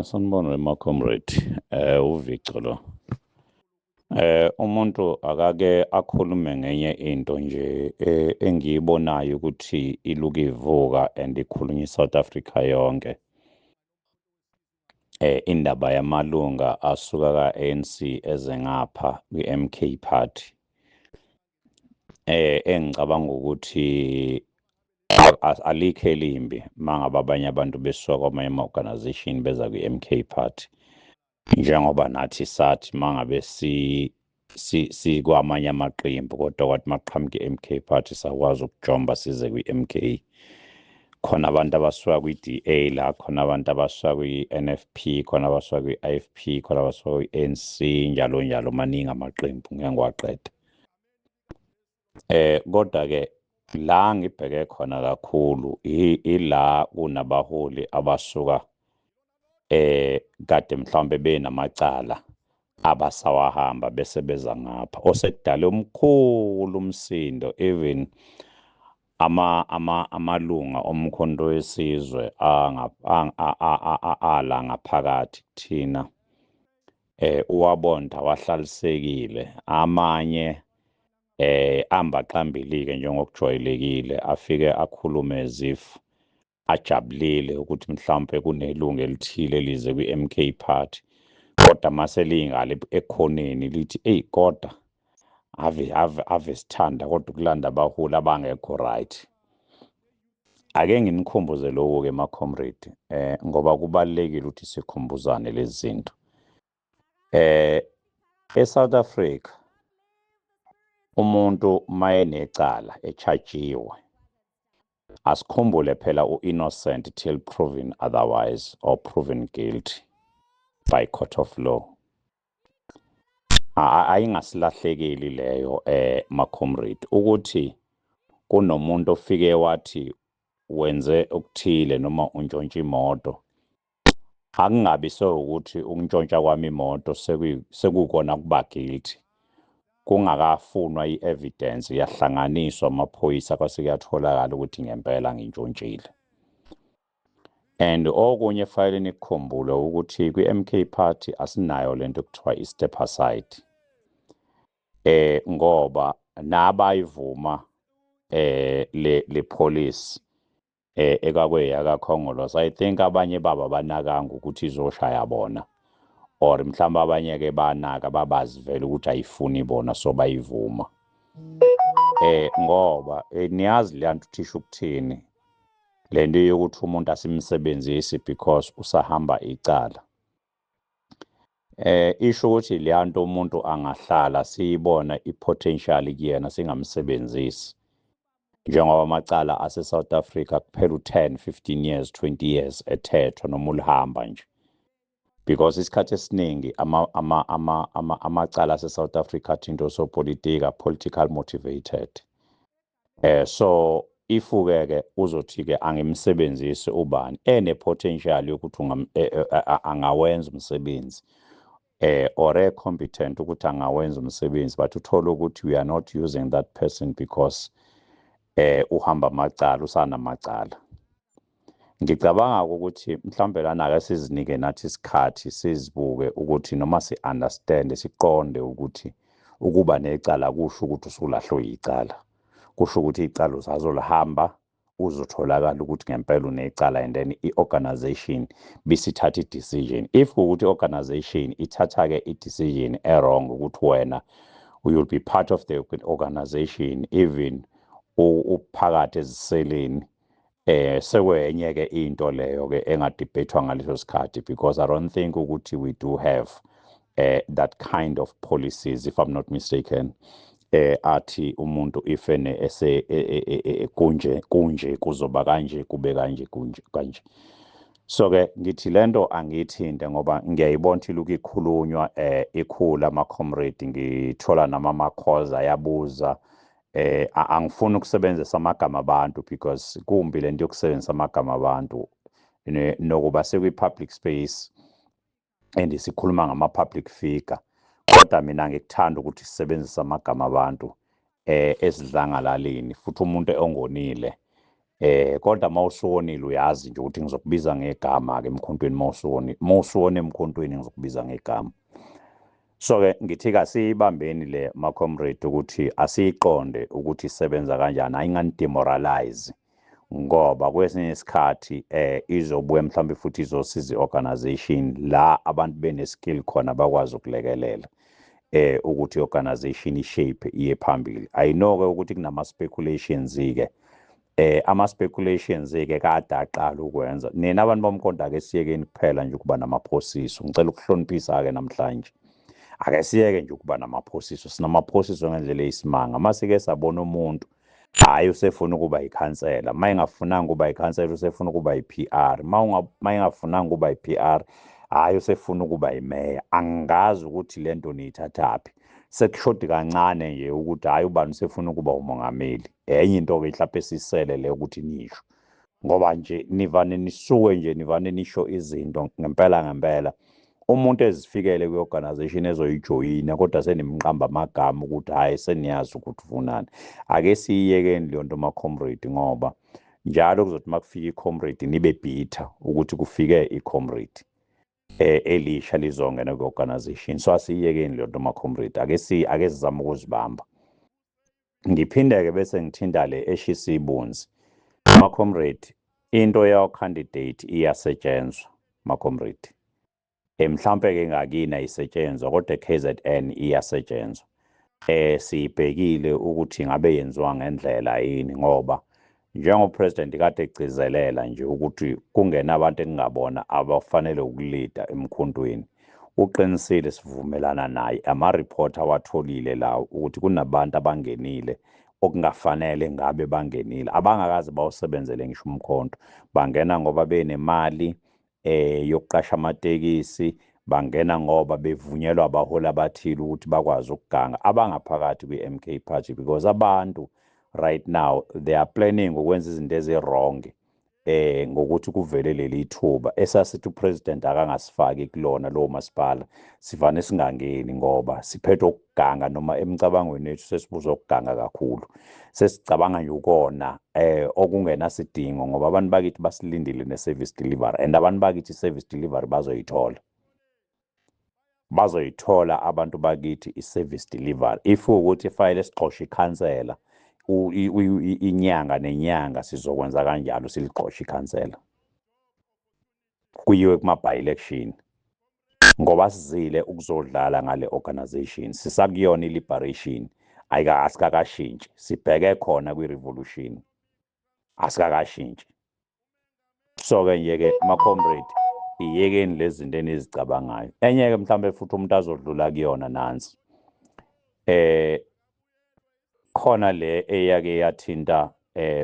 Sanibona wema comrade, uVico lo. Umuntu akake akhulume ngenye into nje engiyibonayo ukuthi iluka ivuka and ikhulunywa iSouth Africa yonke. Indaba yamalunga asuka ka-ANC eze ngapha kwi-MK Party. Engicabanga ukuthi alikho elimbi mangabe abanye abantu besuka kwamanye ama-organization beza kwi-MK Party. Njengoba nathi sathi mangabe si si sikwamanye amaqembu, kodwa kwathi maqhamuka i-MK Party sakwazi ukujomba size kwi-MK. Khona abantu abasuka kwi-DA la, khona abantu abasuka kwi-NFP, khona abasuka kwi-IFP, khona abasuka kwi-ANC, njalo njalo, maningi amaqembu, ngeke ngiwaqede. Kodwa ke la ngibheke khona kakhulu ila kunabaholi abasuka kade mhlawumbe benamacala abasawahamba bese beza ngapha, osekudala omkhulu umsindo, even amalunga oMkhonto weSizwe ala ngaphakathi kuthina uwabonda wahlalisekile, amanye ambaxambili-ke njengokujwayelekile afike akhulume as if ajabulile ukuthi mhlawumbe kunelungu elithile lize kwi-MK Party, kodwa mase lingale ekhoneni lithi, "Eyi, kodwa ave ave ave sithanda kodwa ukulanda abaholi abangekho right." Ake nginikhumbuze lokhu-ke ma-comrade, ngoba kubalulekile ukuthi sikhumbuzane lezi zinto. E-South Africa umuntu mayenecala echajiwe, asikhumbule phela u-innocent till proven otherwise or proven guilty by court of law. Ayingasilahlekeli leyo, ma-comrade, ukuthi kunomuntu ofike wathi wenze okuthile noma untshontsha imoto, akungabi sewukuthi ukuntshontsha kwami imoto sekukona kuba guilty kungakafunwa i-evidence, yahlanganiswa amaphoyisa kwase kuyatholakala ukuthi ngempela ngintshontshile. And okunye fanele nikukhumbule ukuthi kwi-MK Party asinayo lento ekuthiwa i-step aside, ngoba nabayivuma le policy ekakwe kaKhongolose, I think abanye babo abanakanga ukuthi izoshaya bona, or mhlawumbe abanye ke banaka babazi vele ukuthi ayifuni bona, so bayivuma, ngoba niyazi le nto uthisha ukuthini lento yokuthi umuntu asimsebenzisi because usahamba icala. Isho ukuthi le nto umuntu angahlala siyibona i-potential kuyena singamsebenzisi, njengoba amacala ase-South Africa kuphela u-10 15 years, 20 years ethethwa noma ulihamba nje, because isikhathi esiningi amacala ase-South Africa athinta osopolitika, political motivated. So if ke uzothi ke angimsebenzisi ubani ene potential yokuthi angawenza umsebenzi or e competent ukuthi angawenza umsebenzi, but uthola ukuthi we are not using that person because uhamba amacala, usanamacala. Ngicabanga ukuthi mhlawumbe lana ake sizinike nathi isikhathi sizibuke ukuthi noma si-understand, siqonde ukuthi ukuba necala kusho ukuthi usulahlwe yicala, kusho ukuthi icala usazolihamba, uzotholakala ukuthi ngempela unecala, and then i-organization bisithatha i-decision. If kuwukuthi i-organization ithatha-ke i-decision e-wrong ukuthi wena you will be part of the organization even uphakathi eziseleni, sekwenye ke into leyo ke engadebate ngaleso sikhathi, because I don't think ukuthi we do have that kind of policies, if I'm not mistaken, athi umuntu if ene ese kunje kunje kuzoba kanje, kube kanje, kunje kanje. So ke ngithi lento angiyithinte ngoba ngiyayibona ukuthi lokhu ikhulunywa, ikhula ama comrade, ngithola nama makhoza ayabuza. Angifuni ukusebenzisa amagama abantu because kumbi lento yokusebenzisa amagama abantu nokuba sekwi public space and sikhuluma ngama public figure, kodwa mina ngikuthanda ukuthi sisebenzise amagama abantu esidlangalaleni, futhi umuntu ongonile. Kodwa mawusuwonile, uyazi nje ukuthi ngizokubiza ngegama-ke emkhontweni. Mawusuwonile, mawusuwone emkhontweni, ngizokubiza ngegama. So-ke ngithi kasiyibambeni le, ma-comrade, ukuthi asiyiqonde ukuthi isebenza kanjani, ayingani-demoralize, ngoba kwesinye isikhathi izobuya mhlawumbe futhi izosiza i-organization la abantu bene-skill khona, bakwazi ukulekelela ukuthi i-organization i-shape iye phambili. I know ke ukuthi kunama speculations ke, ama speculations ke kade aqala ukwenza. Nina abantu bomkhonto, ake siyekeni kuphela nje ukuba namaphosiso. Ngicela ukuhloniphisa ke namhlanje, ake siyeke nje ukuba namaphosiso. Sinamaphosiso ngendlela eyisimanga. Masike sabona umuntu, hhayi, usefuna ukuba yikhansela, uma engafunanga ukuba yikhansela usefuna ukuba yi-PR, uma engafunanga ukuba yi-PR, hhayi, usefuna ukuba yimeya. Angazi ukuthi le nto niyithathaphi. Sekushodi kancane nje ukuthi hhayi, ubani usefuna ukuba umongameli. Enye into-ke mhlawumpe esisele le ukuthi nisho, ngoba nje nivane nisuke nje nivane nisho izinto ngempela ngempela. Umuntu ezifikele kwi-organization ezoyijoyina, kodwa senimqamba amagama ukuthi hhayi, seniyazi ukuthi ufunani. Ake siyiyekeni leyo nto, ma-comrade, ngoba njalo kuzothi uma kufika i-comrade nibe bitter ukuthi kufike i-comrade elisha lizongena kwi-organization. So asiyiyekeni leyo nto, ma-comrade, ake sizame ukuzibamba. Ngiphinde-ke bese ngithinta le eshisa ibunzi, ma-comrade. Into yawo-candidate iyasetshenzwa, ma-comrade. Mhlampe-ke ngakini ayisetshenzwa, kodwa e-KZN iyasetshenzwa. Siyibhekile ukuthi ngabe yenziwa ngendlela yini, ngoba njengo-president kade egcizelela nje ukuthi kungena abantu ekungabona abafanele ukulida emkhontweni. Uqinisile, sivumelana naye. Ama-report awatholile lawo ukuthi kunabantu abangenile okungafanele ngabe bangenile, abangakaze bawusebenzele ngisho umkhonto. Bangena ngoba benemali yokuqasha amatekisi, bangena ngoba bevunyelwa abaholi abathile ukuthi bakwazi ukuganga abangaphakathi kwi-MK Party, because abantu right now they are planning ukwenza izinto ezi-wrong ngokuthi kuvele leli thuba esasithi u-president akangasifaki kulona lowo masipala. Sivane singangeni ngoba siphethwe ukuganga, noma emicabangweni yethu sesibuza ukuganga kakhulu, sesicabanga nje ukona okungenasidingo, ngoba abantu bakithi basilindile ne-service delivery, and abantu bakithi i-service delivery bazoyithola, bazoyithola abantu bakithi i-service delivery. If ukuthi fanele sixoshe ikhansela inyanga nenyanga, sizokwenza kanjalo, silixoshe ikhansela, kuyiwe kuma-by-election, ngoba sizile ukuzodlala ngale organization. Sisakuyona i-liberation, asikakashintshi, sibheke khona kwi-revolution, asikakashintshi. So-ke nje-ke, ma-comrade, iyekeni lezi zinto enizicabangayo. Enye-ke mhlawumbe futhi umuntu azodlula kuyona nansi, khona le eyake yathinta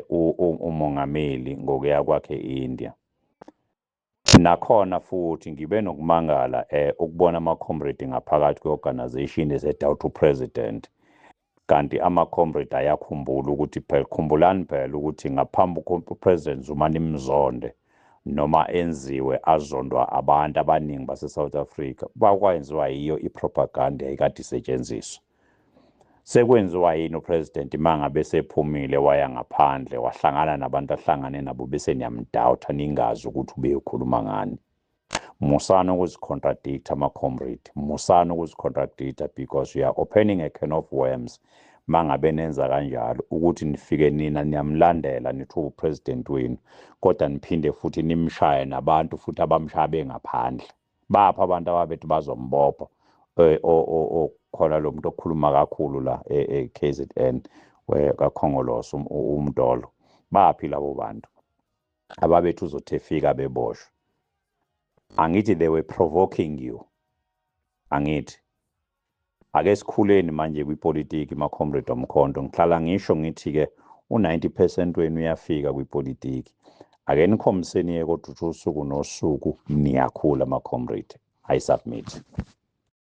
umongameli ngokuya kwakhe e-India. Nakhona futhi ngibe nokumangala ukubona ama-comrade ngaphakathi kwe-organization ese-doubt u-president, kanti ama-comrade ayakhumbula ukuthi phela, khumbulani phela ukuthi ngaphambi u-president Zuma nimzonde noma enziwe azondwa abantu abaningi base-South Africa, bakwenziwa yiyo i-propaganda eyayikade isetshenziswa. Sekwenziwa yini u-president mangabe sephumile waya ngaphandle, wahlangana nabantu ahlangane nabo, bese niyam-doubta ningazi ukuthi ubeyokhuluma ngani? Musani ukuzi-contradict, ama-comrade, musani ukuzi-contradicta, because you are opening a can of worms mangabe nenza kanjalo, ukuthi nifike nina niyamlandela, nithi u-president wenu, kodwa niphinde futhi nimshaye nabantu futhi abamshaya bengaphandle. Bapha abantu ababethi bazombopha, khona lo muntu okhuluma kakhulu la e-KZN kaKhongolose, uMdolo. Baphi labo bantu ababethi uzothi efika beboshwe? Angithi they were provoking you? Angithi ake sikhuleni manje kwipolitiki, ma-comrade omkhonto. Ngihlala ngisho ngithi-ke u-90% wenu uyafika kwipolitiki. Ake nikhombiseni-ke kodwa ukuthi usuku nosuku niyakhula, ma-comrade. I submit.